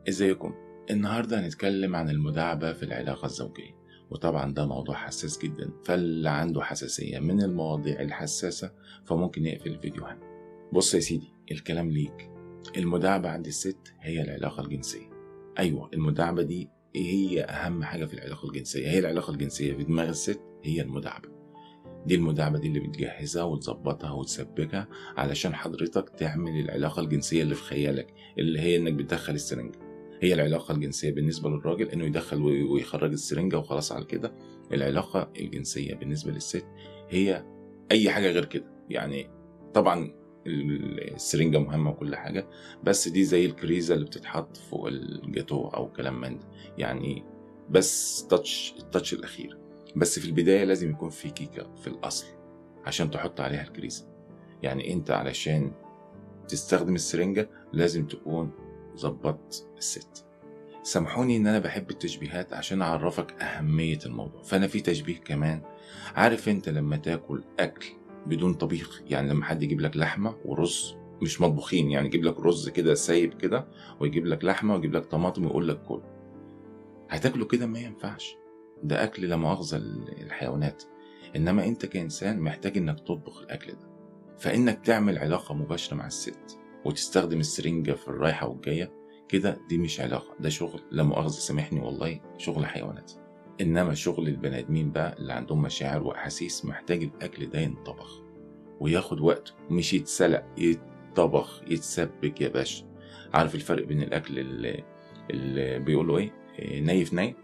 ازيكم؟ النهاردة هنتكلم عن المداعبة في العلاقة الزوجية، وطبعا ده موضوع حساس جدا، فاللي عنده حساسية من المواضيع الحساسة فممكن يقفل الفيديو هنا. بص يا سيدي، الكلام ليك. المداعبة عند الست هي العلاقة الجنسية. أيوة، المداعبة دي هي أهم حاجة في العلاقة الجنسية. هي العلاقة الجنسية في دماغ الست هي المداعبة دي. المداعبة دي اللي بتجهزها وتظبطها وتسبكها علشان حضرتك تعمل العلاقة الجنسية اللي في خيالك، اللي هي إنك بتدخل السرنجة. هي العلاقة الجنسية بالنسبة للراجل إنه يدخل ويخرج السرنجة وخلاص على كده. العلاقة الجنسية بالنسبة للست هي أي حاجة غير كده. يعني طبعا السرنجة مهمة وكل حاجة، بس دي زي الكريزة اللي بتتحط فوق الجاتو أو كلام من ده، يعني بس ال touch الأخير. بس في البداية لازم يكون في كيكة في الأصل عشان تحط عليها الكريزة. يعني أنت علشان تستخدم السرنجة لازم تكون ظبطت الست. سامحوني إن أنا بحب التشبيهات عشان أعرفك أهمية الموضوع، فأنا في تشبيه كمان. عارف أنت لما تاكل أكل بدون طبيخ، يعني لما حد يجيب لك لحمة ورز مش مطبوخين، يعني يجيب لك رز كده سايب كده ويجيب لك لحمة ويجيب لك طماطم ويقول لك كل، هتاكله كده؟ ما ينفعش، ده أكل لا مؤاخذة الحيوانات. إنما أنت كإنسان محتاج إنك تطبخ الأكل ده، فإنك تعمل علاقة مباشرة مع الست وتستخدم السرنجة في الرايحة والجاية كده، دي مش علاقة، ده شغل لا مؤاخذة سامحني والله شغل حيوانات. إنما شغل البني آدمين بقى اللي عندهم مشاعر وأحاسيس محتاج الأكل ده ينطبخ وياخد وقته، مش يتسلق، يتطبخ يتسبك يا باشا. عارف الفرق بين الأكل اللي بيقولوا إيه ني في ني،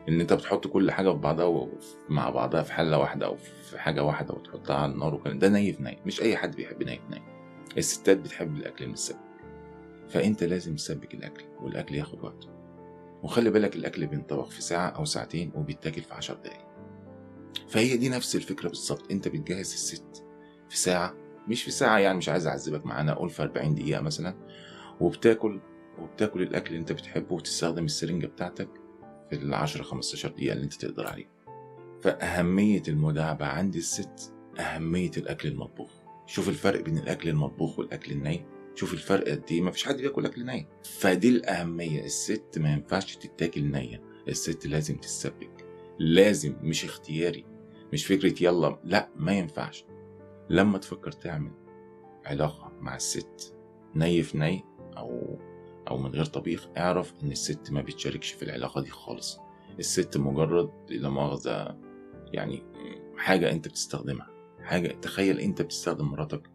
إن أنت بتحط كل حاجة في بعضها مع بعضها في حلة واحدة أو في حاجة واحدة وتحطها على النار وكلام ده ني في ني. مش أي حد بيحب ني في ني، الستات بتحب الأكل المسبك، فأنت لازم تسبك الأكل، والأكل ياخد وقته. وخلي بالك الأكل بينطبخ في ساعة أو ساعتين وبيتاكل في 10 دقايق. فهي دي نفس الفكرة بالظبط. أنت بتجهز الست في ساعة، مش في ساعة يعني مش عايز أعذبك معانا، أقول في 40 دقيقة مثلا، وبتاكل الأكل اللي أنت بتحبه وتستخدم السرنجة بتاعتك في 10-15 دقيقة اللي أنت تقدر عليها. فأهمية المداعبة عند الست أهمية الأكل المطبوخ. شوف الفرق بين الأكل المطبوخ والأكل الني، شوف الفرق قد ايه. مفيش حد بياكل اكل ني، فدي الاهمية. الست ما ينفعش تتاكل نيه، الست لازم تتسبك، لازم، مش اختياري، مش فكرة يلا، لا ما ينفعش. لما تفكر تعمل علاقة مع الست ني في ني او من غير طبيخ، اعرف ان الست ما بتشاركش في العلاقة دي خالص. الست مجرد لا مؤاخذة يعني حاجة انت بتستخدمها، حاجة. تخيل انت بتستخدم مراتك،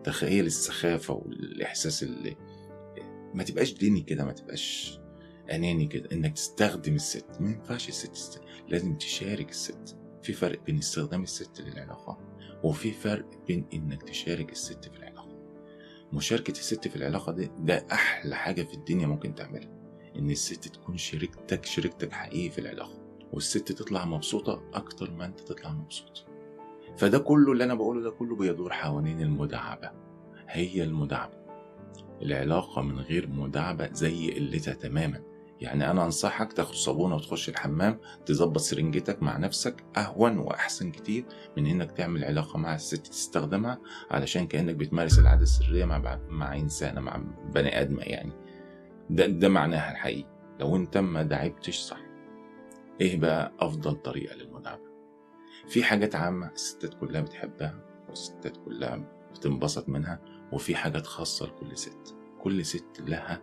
تخيل السخافة والإحساس اللي ما تبقاش ديني كده، ما تبقاش أناني كده، إنك تستخدم الست. ما ينفعش الست لازم تشارك الست. في فرق بين استخدام الست للعلاقة وفي فرق بين إنك تشارك الست في العلاقة. مشاركة الست في العلاقة ده أحلى حاجة في الدنيا ممكن تعملها، إن الست تكون شريكتك حقيقي في العلاقة، والست تطلع مبسوطة أكتر ما أنت تطلع مبسوط. فده كله اللي أنا بقوله ده كله بيدور حوالين المداعبة. هي المداعبة، العلاقة من غير مداعبة زي قلتها تماما. يعني أنا أنصحك تاخد صابونة وتخش الحمام تظبط سرنجتك مع نفسك، أهون وأحسن كتير من إنك تعمل علاقة مع الست تستخدمها علشان كأنك بتمارس العادة السرية مع إنسانة، مع بني آدمة. يعني ده معناها الحقيقي لو أنت ما دعبتش صح. إيه بقى أفضل طريقة للمداعبة؟ في حاجات عامة الستات كلها بتحبها والستات كلها بتنبسط منها، وفي حاجات خاصة لكل ست. كل ست لها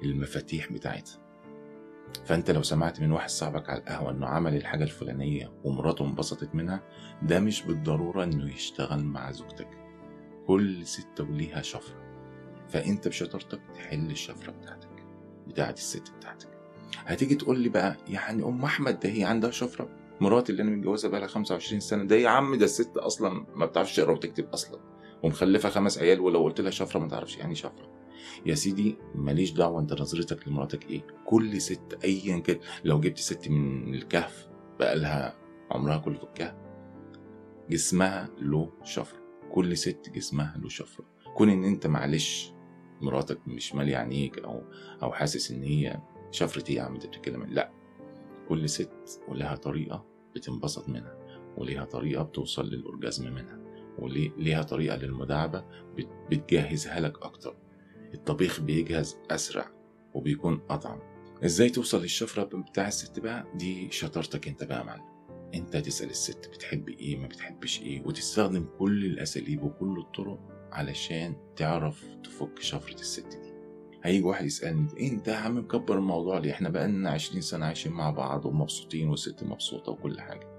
المفاتيح بتاعتها. فأنت لو سمعت من واحد صاحبك على القهوة إنه عمل الحاجة الفلانية ومراته انبسطت منها، ده مش بالضرورة إنه يشتغل مع زوجتك. كل ست وليها شفرة، فأنت بشطارتك تحل الشفرة بتاعتك، بتاعت الست بتاعتك. هتيجي تقول لي بقى يعني أم أحمد ده هي عندها شفرة؟ مراتي اللي انا متجوزها بقى لها 25 سنة ده يا عم، ده الست اصلا ما بتعرفش تقرا وتكتب اصلا، ومخلفه 5 عيال، ولو قلت لها شفرة ما تعرفش يعني شفرة. يا سيدي ماليش دعوه انت نظرتك لمراتك ايه. كل ست ايا كان، لو جبت ست من الكهف بقى لها عمرها كله في الكهف، جسمها له شفرة. كل ست جسمها له شفرة. كون ان انت معلش مراتك مش ماليه عينيك او حاسس ان هي شفرة ايه يا عم انت بتتكلم، لا، كل ست ولها طريقة بتنبسط منها، وليها طريقة بتوصل للأورجازم منها، وليها طريقة للمداعبة بتجهزها لك أكتر. الطبيخ بيجهز أسرع، وبيكون أطعم. إزاي توصل للشفرة بتاع الست بقى؟ دي شطارتك أنت بقى يا معلم. أنت تسأل الست بتحب إيه ما بتحبش إيه، وتستخدم كل الأساليب وكل الطرق علشان تعرف تفك شفرة الست دي. هيجي واحد يسألني إيه أنت يا عم مكبر الموضوع ليه؟ إحنا بقالنا 20 سنة عايشين مع بعض ومبسوطين والست مبسوطة وكل حاجة.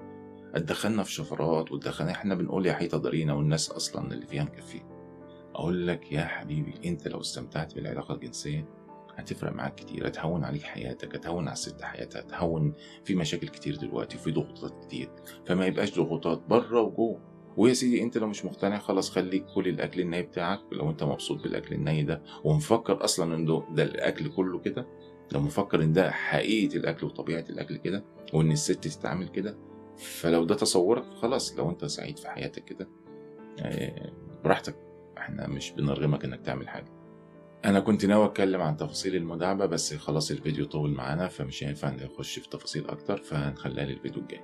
اتدخلنا في شفرات واتدخلنا، إحنا بنقول يا حيطة دارينا والناس أصلا اللي فيها مكفيه. أقول لك يا حبيبي، أنت لو استمتعت بالعلاقة الجنسية هتفرق معاك كتير، هتهون عليك حياتك، هتهون على الست حياتها، هتهون في مشاكل كتير دلوقتي وفي ضغوطات كتير، فما يبقاش ضغوطات بره وجوه. ويا سيدي انت لو مش مقتنع خلاص خليك كل الاكل الني بتاعك، لو انت مبسوط بالاكل الني ده ومفكر اصلا ان ده الاكل كله كده، لو مفكر ان ده حقيقة الاكل وطبيعة الاكل كده وان الست تتعامل كده، فلو ده تصورك خلاص، لو انت سعيد في حياتك كده براحتك، احنا مش بنرغمك انك تعمل حاجة. انا كنت ناوي اتكلم عن تفاصيل المداعبة، بس خلاص الفيديو طول معانا فمش هينفع نخش في تفاصيل اكتر، فهنخليها للفيديو الجاي.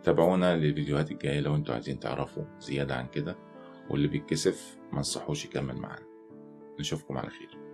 تابعونا للفيديوهات الجاية لو انتوا عايزين تعرفوا زيادة عن كده، واللي بيتكسف ما انصحوش يكمل معانا. نشوفكم على خير.